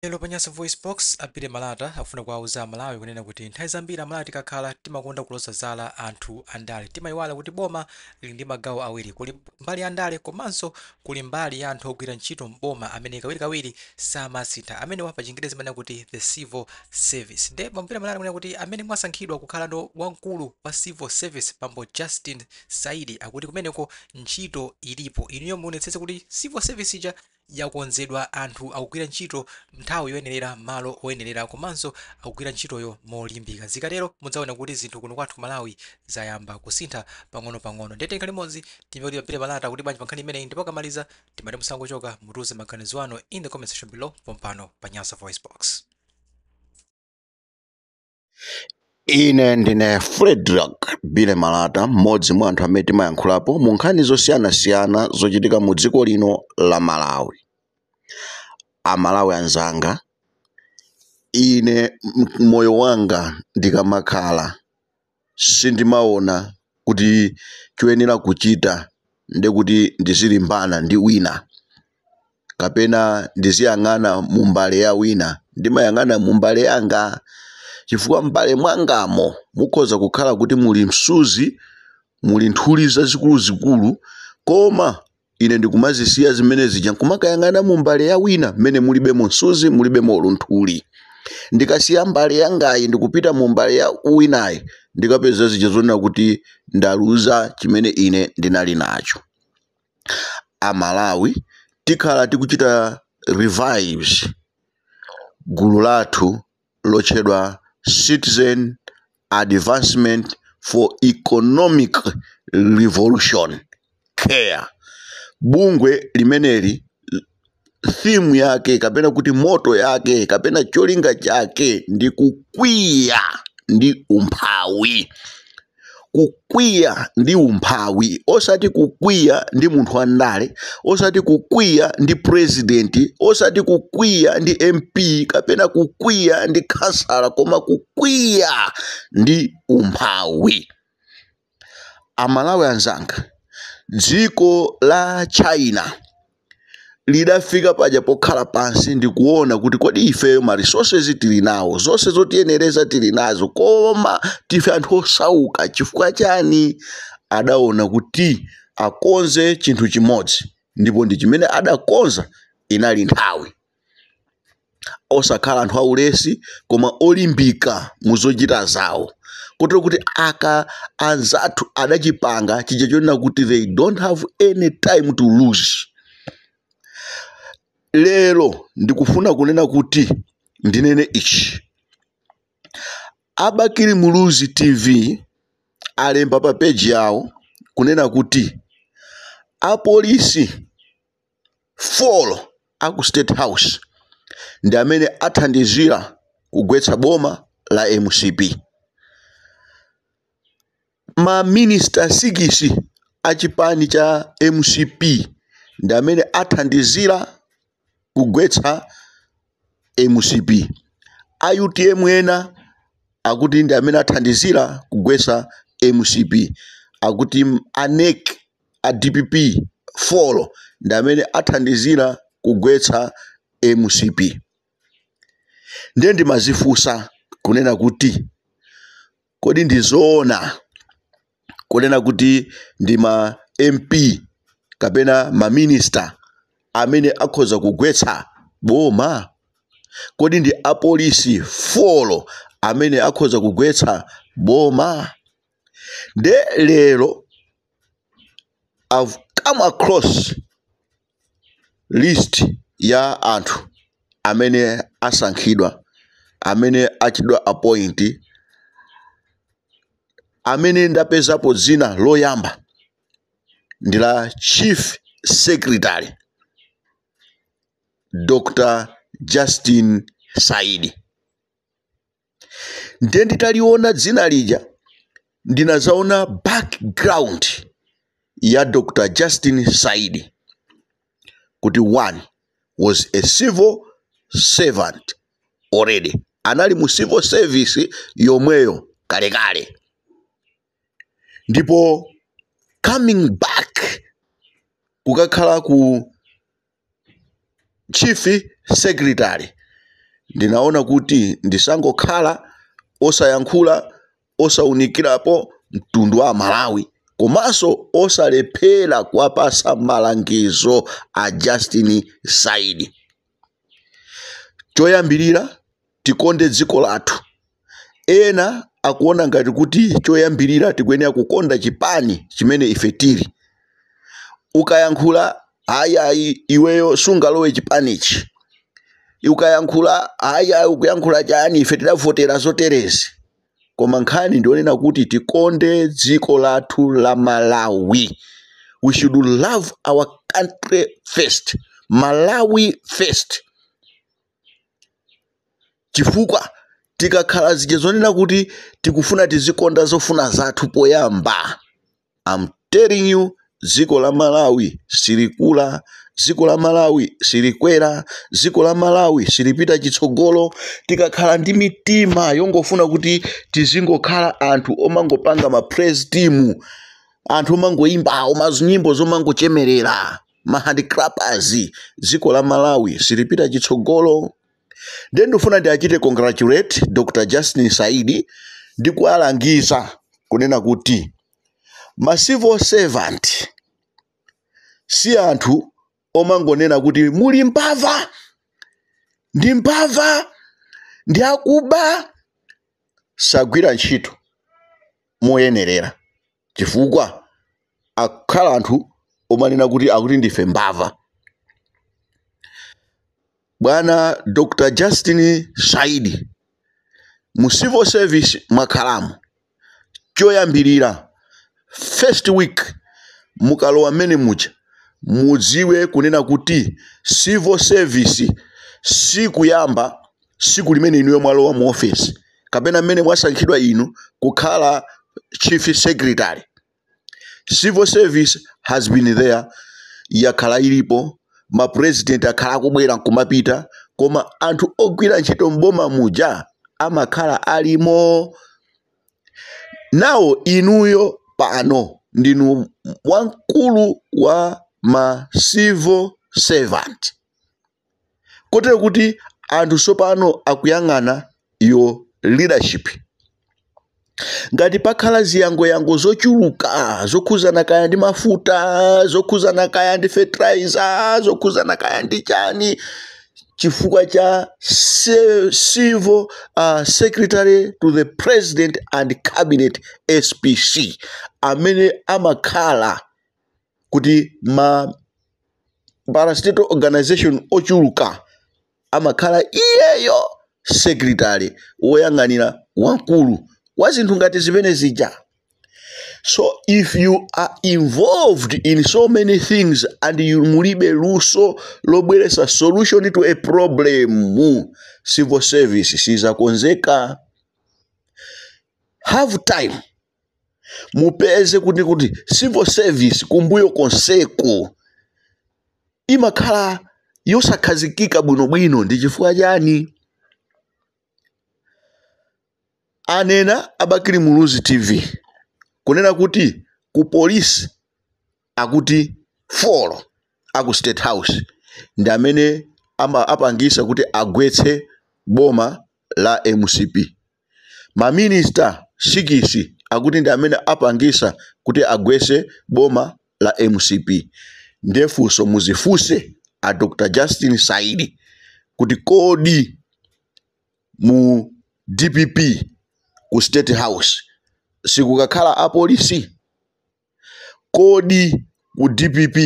Lero pa Nyasa VoiceBox, a Billy Malata akufuna kuwauza aMalawi kunena kuti nthawi zambiri aMalawi tikakhala timakonda kuloza zala anthu andale. Timaiwala kuti boma lili ndi magawo awiri, kuli mbali ya andale komanso kuli mbali ya anthu ogwira ntchito m'boma amene kawirikawiri samasintha. Amenewa pa chingerezi amanena kuti the civil service. Nde bambo Billy Malata akunena kuti amene mwasankhidwa kukhala ndo wamkulu wa civil service bambo Justin Saidi akuti kumeneko ntchito ilipo. Inuyo muonetsetse kuti civil service ija yakonzedwa, anthu akugwira ntchito nthawi yoyenerera, malo oyenerera komanso akugwira ntchitoyo molimbika. Zikatero mudzaona kuti zinthu kuno kwathu ku Malawi zayamba kusintha pang'onopang'ono. Ndiye tikhale limodzi timve kuti a Billy Malata akuti bwanji pa nkhani imeneyi ndipo akamaliza timati musangochoka mutiuze maganizo anu in the comment section below pompano pa Nyasa VoiceBox. Ine ndine Frederick Billy Malata, mmodzi mwa anthu amene timayankhulapo mu nkhani zosiyanasiyana zochitika mu dziko lino la Malawi. Amalawi anzanga, ine moyo wanga ndikamakhala sindimaona kuti choyenera kuchita ndekuti ndizilimbana ndi wina kapena ndiziyang'ana mu mbale ya wina. Ndimayang'ana mu mbale yanga, chifukwa m'mbale mwangamo mukhoza kukhala kuti muli msuzi, muli nthuli zazikuluzikulu, koma ine ndikumazisiya zimene zija nkumakayang'ana mu mbale ya wina mmene mulibemo msuzi, mulibemo nthuli. Ndikasiya mbale yangayi ndikupita mu mbale ya winayi, ndikapeza zija zonena kuti ndaluza chimene ine ndinali nacho. Amalawi, tikhala tikuchita revives gulu lathu lotchedwa Citizen Advancement for Economic Revolution, CARE. Bungwe limeneli theme yake kapena kuti motto yake kapena cholinga chake ndi kukwiya ndi umphawi, kukwiya ndi umphawi, osati kukwiya ndi munthu wandale, osati kukwiya ndi president, osati kukwiya ndi MP kapena kukwiya ndi khansala, koma kukwiya ndi umphawi. Amalawi anzanga, dziko la China lidafika paja pokhala pansi ndikuona kuti kodi ifeyo ma resources tili nawo, zonse zotiyenereza tili nazo, koma tife anthu osauka chifukwa chani? Adaona kuti akonze chinthu chimodzi, ndipo ndi chimene adakonza inali nthawi. Osakhala anthu aulesi koma olimbika mu zochita zawo, kotero kuti aka anzathu adachipanga chija chonena kuti they don't have any time to lose. Lero ndikufuna kunena kuti ndinene ichi: a Bakili Muluzi TV alemba pa peji yawo kunena kuti apolisi 4 aku State House ndi amene athandizira kugwetsa boma la MCP. Ma minister 6 a chipani cha MCP ndi amene athandizira kugwetsa MCP. A UTM ena akuti ndi amene athandizira kugwetsa MCP. Akuti a NEC a DPP 4 ndi amene athandizira kugwetsa MCP. Ndiye ndimazifunsa kunena kuti kodi ndi zoona kunena kuti ndi ma MP kapena ma minister amene akhoza kugwetsa boma? Kodi ndi apolisi 4 amene akhoza kugwetsa boma? Nde lero I've come across list ya anthu amene asankhidwa, amene achitidwa appoint, amene ndapezapo dzina loyamba ndi la Chief Secretary Dr Justin Saidi. Ndiye nditaliona dzina lija ndinazaona background ya Dr Justin Saidi kuti one was a civil servant already, anali mu civil service yomweyo kalekale, ndipo coming back kukakhala ku chief secretary. Ndinaona kuti ndisangokhala osayankhula, osaunikirapo mtundu wa Malawi, komanso osalephera kuwapasa malangizo a Justin Saidi. Choyambirira, tikonde dziko lathu. Ena akuona ngati kuti choyambirira tikuyenera kukonda chipani chimene ife tili. Ukayankhula, "Ayi, ayi, iweyo sungalowe chipanichi." Ukayankhula, "Ayi, ayi, ukuyankhula chani? Ife tidavotera zoterezi." Koma nkhani ndionena kuti tikonde dziko lathu la Malawi. We should love our country first, Malawi first, chifukwa tikakhala zija zonena kuti tikufuna tizikonda zofuna zathu poyamba, I'm telling you, dziko la Malawi silikula, dziko la Malawi silikwera, dziko la Malawi silipita chitsogolo. Tikakhala ndi mitima yongofuna kuti tizingokhala anthu omangopanga ma praise team, anthu omangoyimba nyimbo zomangochemerera, ma handclappers, dziko la Malawi silipita chitsogolo. Ndiye ndifuna ndiachite congratulate Dr Justin Saidi ndi kuwalangiza kunena kuti ma civil servant si anthu omangonena kuti muli mbava, ndi mbava, ndi akuba. Sagwira ntchito moyenerera chifukwa akhala anthu omanena kuti akuti ndife mbava. Bwana Dr Justin Saidi, mu civil service mwakhalamo, choyambirira, first week mukalowa mmene muja, mudziwe kunena kuti civil service sikuyamba siku limene inuyo mwalowa mu office kapena mmene mwasankhidwa inu kukhala chief secretary. Civil service has been there, yakhala ilipo, ma president akhala akubwera nkumapita, koma anthu ogwira ntchito mboma muja amakhala alimo. Nawo inuyo pano ndinu wamkulu wa ma civil servant, kotero kuti anthu tsopano akuyang'ana your leadership. Ngati pakhala ziyangoyango zochuluka zokhuzana kaya ndi mafuta, zokhuzana kaya ndi fertilizer, zokhuzana kaya ndi chani, chifukwa cha civil secretary to the president and cabinet, SPC, amene amakhala kuti ma parastatal organization ochuluka amakhala iyeyo secretary woyang'anira wamkulu wa zinthu ngati zimene zija. So if you are involved in so many things and you mulibe luso lobweretsa solution to a problem, civil service sizakonzeka. Have time, mupeze kuti civil service kumbuyo konseko imakhala yosakhazikika bwinobwino ndi chifukwa chani. Anena a Bakili Muluzi TV kunena kuti ku polisi akuti 4 aku State House ndi amene apangisa kuti agwetse boma la MCP. Maminista 6 akuti ndi amene apangisa kuti agwetse boma la MCP. Ndefunso muzifunse a Dr Justin Saidi kuti kodi mu DPP ku State House sikukakhala apolisi? Kodi ku DPP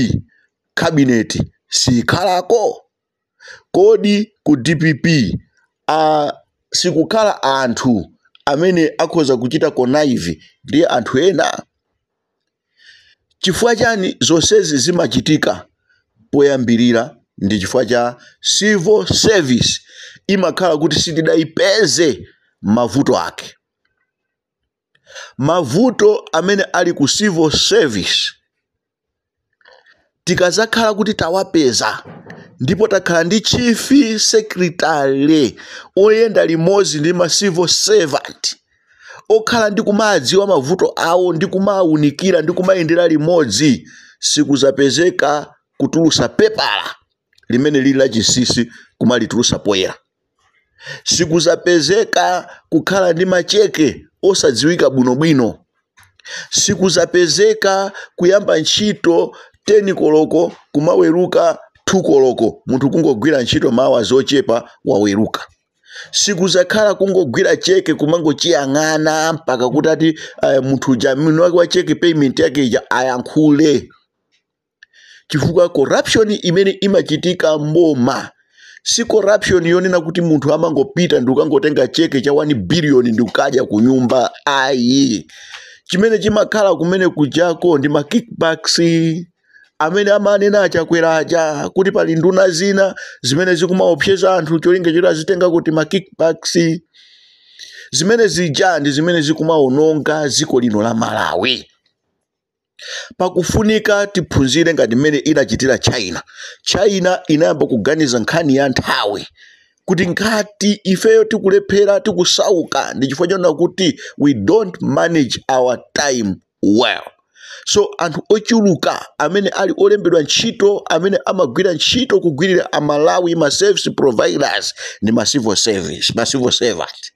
cabinet sikhalako? Kodi ku DPP sikukhala anthu amene akhoza kuchita connive ndi anthu ena? Chifukwa chani zonsezi zimachitika? Poyambirira ndi chifukwa cha civil service imakhala kuti sitidayipeze mavuto ake. Mavuto amene ali ku civil service tikazakhala kuti tawapeza ndipo takhala ndi chief secretary oyenda limodzi ndi ma civil servant okhala ndi kumadziwa mavuto awo ndi kumawunikira ndi kumayendera limodzi, sikuzapezeka kutulusa pepala limene lili lachinsinsi kumalitulusa poyera. Sikuzapezeka kukhala ndi macheke osadziwika bwinobwino. Sikuzapezeka kuyamba ntchito 10 koloko kumaweruka 2 koloko, munthu kungogwira ntchito mawa zochepa waweruka. Sikuzakhala kungogwira cheke kumangochiyang'ana mpaka kuti ati munthu uja mwini wake wa cheke payment yake ija ayankhule, chifukwa corruption imene imachitika mboma si corruption yonena kuti munthu amangopita ndi ukangotenga cheke cha 1 billion ndi ukadya ku nyumba, ayi. Chimene chimakhala kumene kujako ndi ma kickbacks amene amanena aChakwera aja kuti pali nduna zina zimene zikumaopseza anthu cholinga choti azitenga kuti ma kickbacks. Zimene zija ndi zimene zikumaononga dziko lino la Malawi. Pakufunika tiphunzire ngati mmene inachitira China. China inayamba kuganiza nkhani ya nthawi, kuti ngati ifeyo tikulephera, tikusauka, ndi chifukwa chonena kuti we don't manage our time well. So anthu ochuluka amene ali olembedwa ntchito, amene amagwira ntchito kugwirira Amalawi, ma service providers ndi ma civil service, ma civil servant,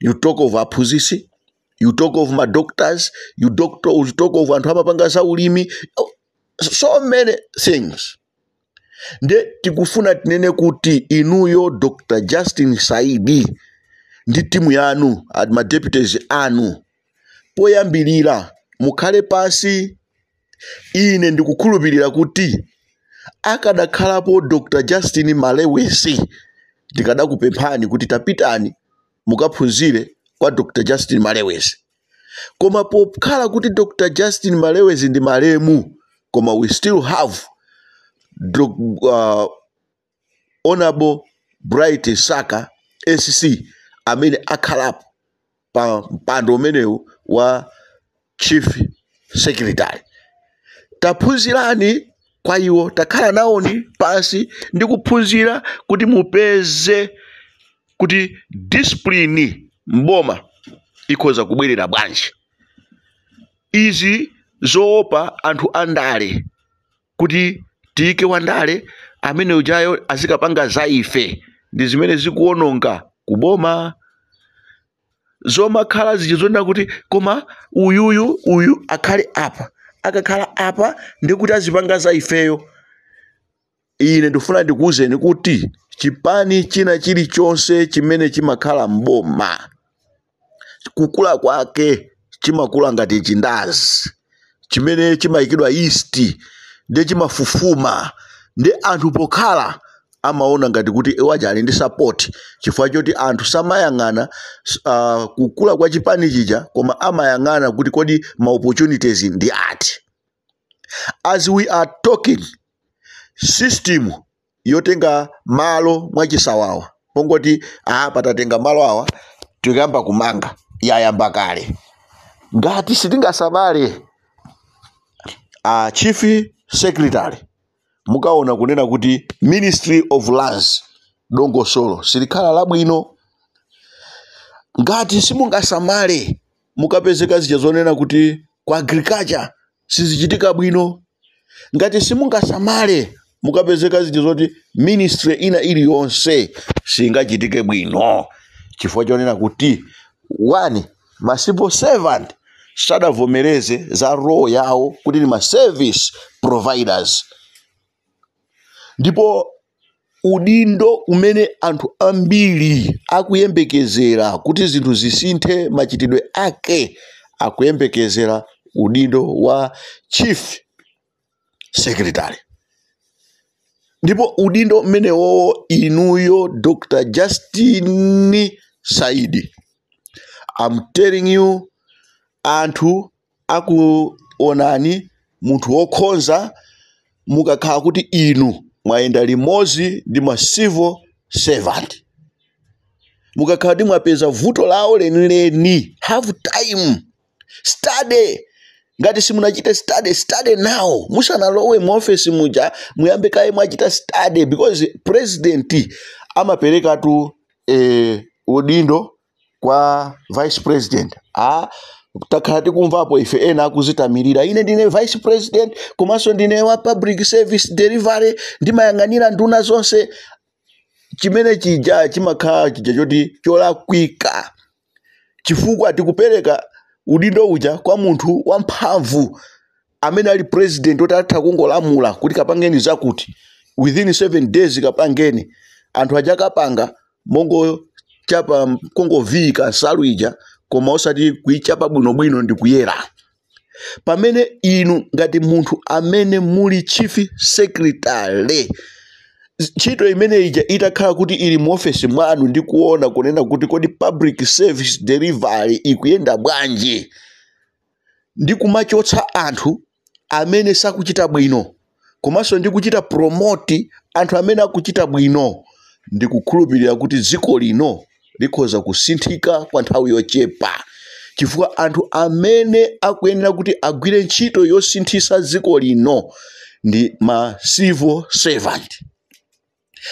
you talk of aphunzitsi, you talk of ma doctors, you talk of anthu amapanga za ulimi, so many things. Nde tikufuna tinene kuti inuyo Dr Justin Saidi ndi timu yanu, ma deputies anu, poyambirira mukhale pansi. Ine ndikukhulupirira kuti akadakhalapo Dr Justin Malewezi, ndikadakupemphani kuti tapitani mukaphunzire kwa Dr Justin Malewezi. Koma pokhala kuti Dr Justin Malewezi ndi malemu, koma we still have Honorable Bright Msaka SC amene akhalapo pa mpando umenewu wa chief secretary. Taphunzirani kwa iwo, takhala nawoni pansi ndi kuphunzira kuti mupeze kuti discipline mboma ikhoza kubwerera bwanji. Izi zoopa anthu andale kuti tiyike wandale amene ujayo azikapanga za ife ndi zimene zikuwononga kuboma. Zomakhala zija zonena kuti koma uyuyu uyu akhale apa, akakhala apa ndikuti azipanga za ifeyo. Ine ndifuna ndikuwuzeni kuti chipani china chilichonse chimene chimakhala mboma, kukula kwake chimakula ngati chindazi chimene chimayikidwa yeast, ndi chimafufuma, ndi anthu pokhala amaona ngati kuti iwaja ali ndi support, chifukwa choti anthu samayang'ana kukula kwa chipani chija, koma amayang'ana kuti kodi ma opportunities ndi ati. As we are talking, system yotenga malo mwachisawawa, pongoti patatenga malo awa tikuyamba kumanga, yayamba kale. Ngati sitingasamale, chief secretary, mukaona kunena kuti Ministry of Lands dongosolo silikhala labwino. Ngati simungasamale, mukapezeka zija zonena kuti ku agriculture sizichitika bwino. Ngati simungasamale, mukapezeka zija zoti ministry ina iliyonse singachitike bwino, chifukwa chonena kuti one, ma civil servant sadavomereze za role yawo kuti ni ma service providers. Ndipo udindo umene anthu ambiri akuyembekezera kuti zinthu zisinthe machitidwe ake, akuyembekezera udindo wa chief secretary. Ndipo udindo umenewowo, inuyo Dr Justin Saidi, I'm telling you, anthu akuonani munthu wokhonza mukakhala kuti inu mwayenda limodzi ndi ma civil servant, mukakhala kuti mwapeza vuto lawo lenileni. Have time, study. Ngati simunachite study, study now. Musanalowe mu office muja, muyambe kaye mwachita study, because president amaperekatu udindo kwa vice president. Takhala tikumvapo ife ena akuzitamirira, "Ine ndine vice president komanso ndine wa public service delivery, ndimayang'anira nduna zonse." Chimene chija chimakhala chija choti cholakwika, chifukwa tikupereka udindo uja kwa munthu wamphamvu amene ali president, oti atha kungolamula kuti kapangeni zakuti within 7 days, kapangeni. Anthu aja akapanga mongochapa, kongoviyika nsalu ija, koma osati kuichapa bwinobwino ndi kuyera. Pamene inu ngati munthu amene muli chief secretary, ntchito imene ija itakhala kuti ili mu ofesi mwanu ndi kuona kunena kuti kodi public service delivery ikuyenda bwanji, ndi kumachotsa anthu amene sakuchita bwino, komanso ndi kuchita promote anthu amene akuchita bwino, ndikukhulupirira kuti dziko lino likhoza kusinthika kwa nthawi yochepa, chifukwa anthu amene akuyenera kuti agwire ntchito yosinthisa dziko lino ndi ma civil servant.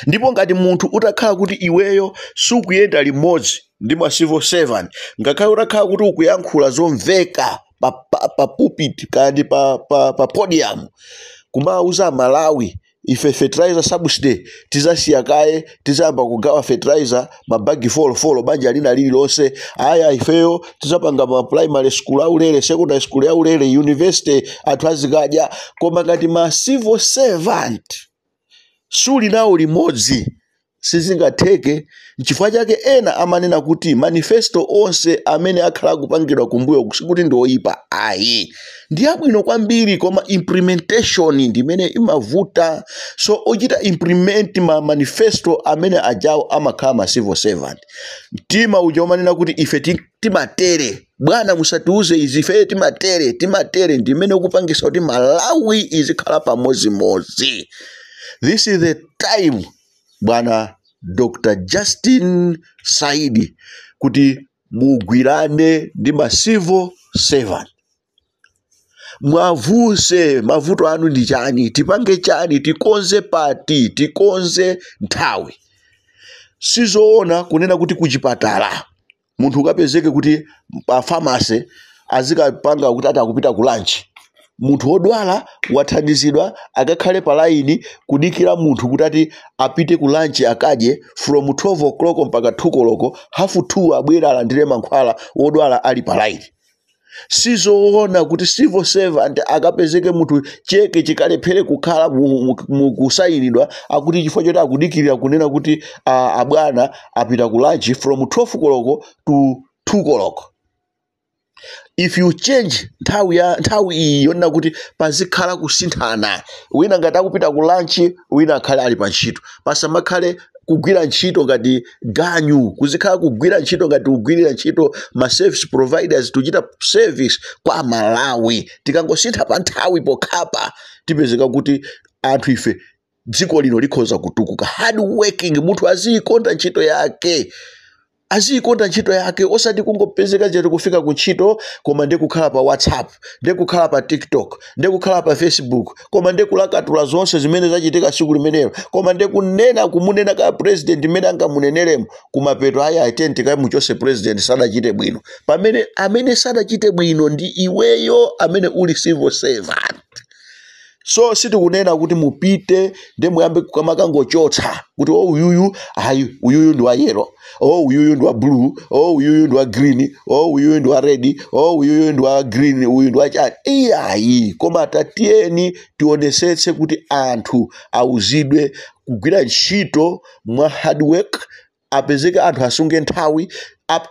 Ndipo ngati munthu utakhala kuti iweyo sukuyenda limodzi ndi ma civil servant, ngakhale utakhala kuti ukuyankhula zomveka pa pulpit kandi pa podium, kumawuza Malawi, ife fertilizer subsidy tizasiya kaye, tizayamba kugawa fertilizer mabagi folofolo banja lina lililonse, aya ifeyo tizapanga ma primary school aulere, secondary school yaulere, university anthu azikadya. Koma ngati ma civil servant suli nawo limodzi, sizingatheke. Nchifukwa chake ena amanena kuti manifesto onse amene akhala akupangidwa kumbuyo sikuti ndi oyipa, ayi, ndi abwino kwambiri, koma implementation ndimene imavuta. So ochita implement ma manifesto amene ajawo amakhala ma civil servant. Mtima uja umanena kuti ife timatere, bwana, musatiuze izi, ife timatere, timatere, ndimene ukupangisa kuti Malawi izikhala pamodzimodzi. This is the time, bwana Dr Justin Saidi, kuti mugwirane ndi ma civil servant, mwavuse mavuto anu ndi chani, tipange chani, tikonze pati, tikonze nthawi. Sizoona kunena kuti kuchipatala munthu ukapezeke kuti pa pharmacy azikapanga kuti ati akupita ku lunch, munthu wodwala wathandizidwa akakhale pa line kudikira munthu kuti ati apite ku lunch akadye from 12 o'clock mpaka 2 koloko, half 2 abwera alandire mankhwala, wodwala ali pa line. Sizoona kuti civil servant akapezeke munthu cheke chikalephere kukhala kusayinidwa akuti chifukwa choti akudikirira kunena kuti abwana apita ku lunch from 12 koloko to 2 koloko. If you change nthawi ya nthawi iyi yonena kuti pazikhala kusinthana, wina ngati akupita ku lunch, wina akhale ali pa ntchito, pasamakhale kugwira ntchito ngati ganyu, kuzikhala kugwira ntchito ngati kugwirira ntchito ma service providers, tuchita service kwa Malawi. Tikangosintha pa nthawi pokhapa, tipezeka kuti anthu ife dziko lino likhoza kutukuka. Hard working, munthu aziyikonda ntchito yake, aziyikonda ntchito yake, osati kungopezeka chete kufika ku ntchito koma ndi kukhala pa WhatsApp, ndi kukhala pa TikTok, ndi kukhala pa Facebook, koma ndi kulakatula zonse zimene zachitika tsiku limenelo, koma ndi kunena kumunena ka president imene angamuneneremo kumapeto, ayi, atenti kamuchose president, sadachite bwino, pamene amene sadachite bwino ndi iweyo amene uli civil servant. So sitikunena kuti mupite ndi muyambe kamakangochotsa kuti o uyuyu, ayi, uyuyu ndi wa yellow, o uyuyu ndi wa blue, o uyuyu ndi wa green, o uyuyu ndi wa red, o uyuyu ndi wa green, uyu ndi wa chani, iyayi. Koma tatiyeni tionesetse kuti anthu auzidwe kugwira ntchito mwa hard work, apezeke anthu asunge nthawi.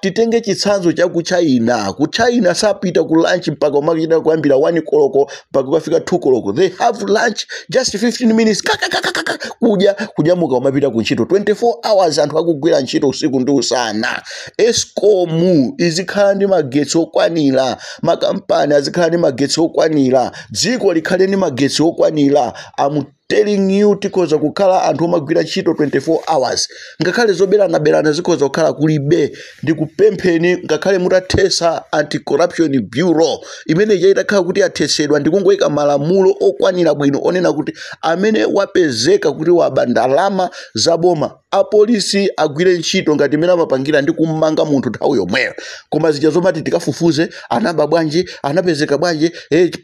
Titenge chitsanzo cha ku China. Ku China sapita ku lunch mpaka umakachita kuyambira 1 koloko mpaka kukafika 2 koloko. They have lunch just 15 minutes, kakakakaka, kudya, kunyamuka, umapita ku ntchito. 24 hours anthu akugwira ntchito usiku ndi usana. ESCOM izikhala ndi magetsi okwanira, makampani azikhala ndi magetsi okwanira, dziko likhale ndi magetsi okwanira. I'm telling you, tikhoza kukhala anthu omagwira ntchito 24 hours, ngakhale zoberanaberana zikhoza kukhala kulibe. Ndikupempheni, ngakhale mutathesa Anti-Corruption Bureau imene ija, itakhala kuti yathesedwa ndikungoyika malamulo okwanira bwino onena kuti amene wapezeka kuti waba ndalama zaboma, apolisi agwire ntchito ngati imene amapangira ndi kummanga munthu nthawi yomweyo. Koma zija zomati tikafufuze anaba bwanji, anapezeka bwanji,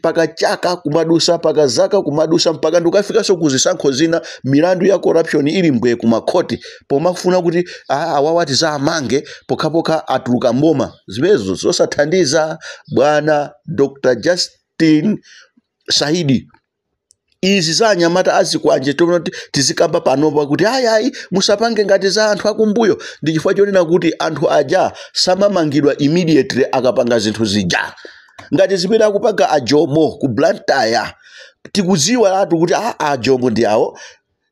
paka chaka kumadusa, paka zaka kumadusa, mpaka ndikukafikanso. Kuzisankho zina milandu ya corruption ili mbwe kumakhoti, pomafuna kuti awawa tizamange pokhapokha atuluka mboma. Zimenezo zosathandiza. Bwana Dr Justin Saidi, izi za anyamata azikwanje tomati tizikamba panopa kuti ayi, ayi, musapange ngati za anthu akumbuyo, ndi chifukwa chonena kuti anthu aja samamangidwa immediately akapanga zinthu zija. Ngati zimene akupanga ajomo ku Blantyre, tikudziwa latu kuti ajomo ndi awo,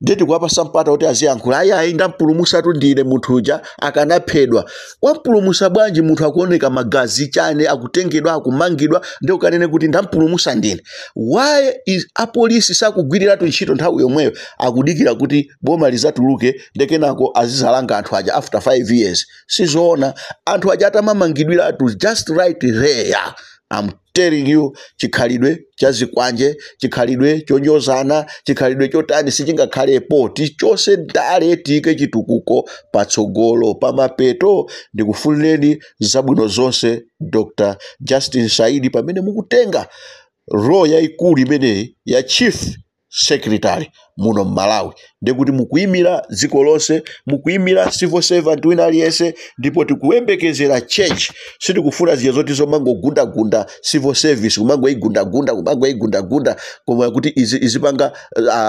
ndiye tikuwapasa mpata kuti aziyankhula: "Ayi, ayi, ndampulumusatu ndine munthu uja, akanaphedwa." Wampulumusa bwanji munthu akuoneka magazi chane, akutengedwa, akumangidwa, ndi ukanene kuti ndampulumusa ndine? Why is apolisi sakugwiriratu ntchito nthawi yomweyo? Akudikira kuti boma lizatuluke, ndekenako azizalanga anthu aja after 5 years. Sizoona. Anthu aja atamamangidwiratu just right there, I'm telling you, chikhalidwe cha zikwanje, chikhalidwe chonyozana, chikhalidwe chotani sichingakhalepo. Tichose ndale, tiyike chitukuko patsogolo. Pamapeto, ndikufunireni zabwino zonse, Dr Justin Saidi, pamene mukutenga role yayikulu imeneyi ya chief secretary muno mMalawi. Ndikuti mukuyimira dziko lonse, mukuyimira civil servant wina aliyense, ndipo tikuyembekezera change. Sitikufuna zija zoti zomangogundagunda civil service, kumangoigundagunda, kumangoigundagunda, koma kuti izipanga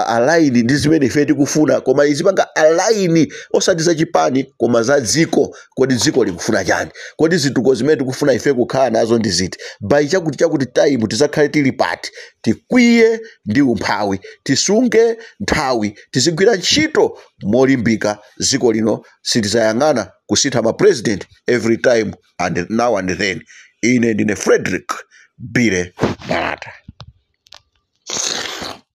align ndi zimene ife tikufuna, koma izipanga align osati zachipani koma za dziko. Kodi dziko likufuna chani? Kodi zitukuko zimene tikufuna ife kukhala nazo ndi ziti? By chakuti chakuti time tizakhale tili pati? Tikwiye ndi umphawi, tisunge nthawi, tizigwira ntchito molimbika. Dziko lino sitizayang'ana kusintha ma president every time and now and then. Ine ndine Frederick Bile Malata.